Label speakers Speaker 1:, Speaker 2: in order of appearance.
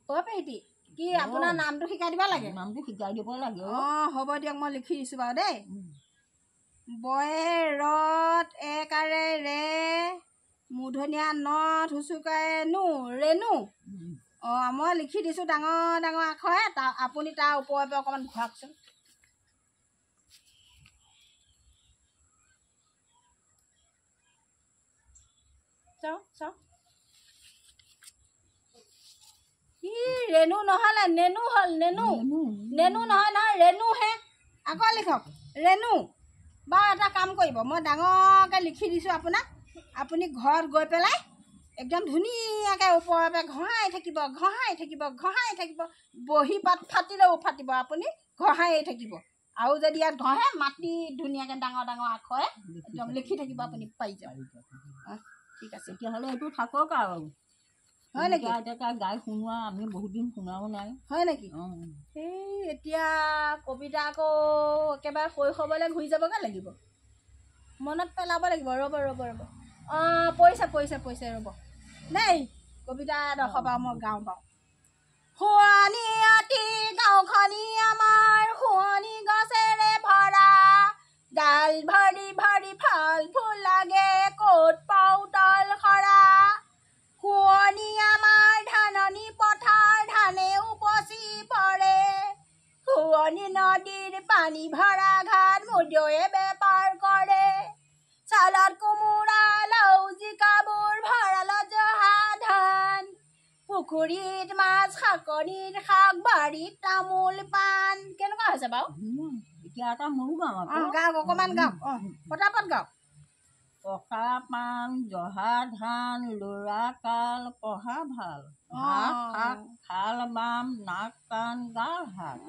Speaker 1: অ' পেহীটি, কি আপোনাৰ নামটো শিকাই দিব লাগে?
Speaker 2: নামটো শিকাই দিব লাগে।
Speaker 1: অঁ, হ'ব দিয়ক, মই লিখি দিছোঁ বাৰু দেই। বয়ে ৰত একাৰে ৰে মূৰ্ধনীয়া নত হুচুকাৰে নো, ৰেণু। অঁ, মই লিখি দিছোঁ ডাঙৰ ডাঙৰ আখৰে, আপুনি তাৰ ওপৰে ওপৰে অকণমান ঘূৰাকচোন। চাওঁ চাওঁ, ই ৰেণু নহ'লে নেনু হ'ল, নেনু নেনু নহয় নহয়, ৰেণুহে। আকৌ লিখক ৰেণু। বাৰু এটা কাম কৰিব, মই ডাঙৰকৈ লিখি দিছোঁ আপোনাক, আপুনি ঘৰত গৈ পেলাই একদম ধুনীয়াকৈ ওপৰে ওপৰে ঘঁহাই থাকিব, ঘঁহাই থাকিব, ঘঁহাই থাকিব। বহী পাত ফাটিলেও ফাটিব, আপুনি ঘঁহায়ে থাকিব। আৰু যদি ইয়াত ঘঁহে, মাটি ধুনীয়াকৈ ডাঙৰ ডাঙৰ আখৰে একদম লিখি থাকিব, আপুনি পাৰি যাব। অঁ, ঠিক আছে।
Speaker 2: তেতিয়াহ'লে এইটো থাকক আৰু।
Speaker 1: হয় নেকি?
Speaker 2: এতিয়া গাই শুনোৱা, আমি বহুত দিন শুনাও নাই।
Speaker 1: হয় নেকি? এই এতিয়া কবিতা আকৌ একেবাৰে শৈশৱলৈ ঘূৰি যাবগৈ লাগিব, মনত পেলাব লাগিব। ৰ'ব ৰ'ব ৰ'ব, অঁ, পৰিছে পৰিছে পৰিছে, ৰ'ব দেই। কবিতা এডোখৰ বাৰু মই গাওঁ বাৰু। শুৱনি অতি গাঁওখনি আমাৰ শুৱনি গছেৰে ভৰা, ডাল ভৰি ভৰি ফল ফুল লাগে ক'ত পাওঁ তল সৰা। শুৱনি আমাৰ ধাননি পথাৰ ধানে উপচি পৰে, শুৱনি নদীৰ পানী ভৰা ঘাট মুদৈয়ে বেপাৰ কৰে। চালত কোমোৰা লাও জিকাবোৰ ভঁৰালত জহা ধান, পুখুৰীত মাছ শাকনিত শাক বাৰীত তামোল পাণ। কেনেকুৱা হৈছে বাৰু?
Speaker 2: এতিয়া এটা মোৰো গাওঁ।
Speaker 1: অঁ, গাওক, অকণমান গাওক। অঁ, পটাপট গাওক।
Speaker 2: পকা পাণ জহা ধান ল'ৰা কাল পঢ়া ভাল, ভাত শাক খাল বাম নাক কাণ গাল হাত,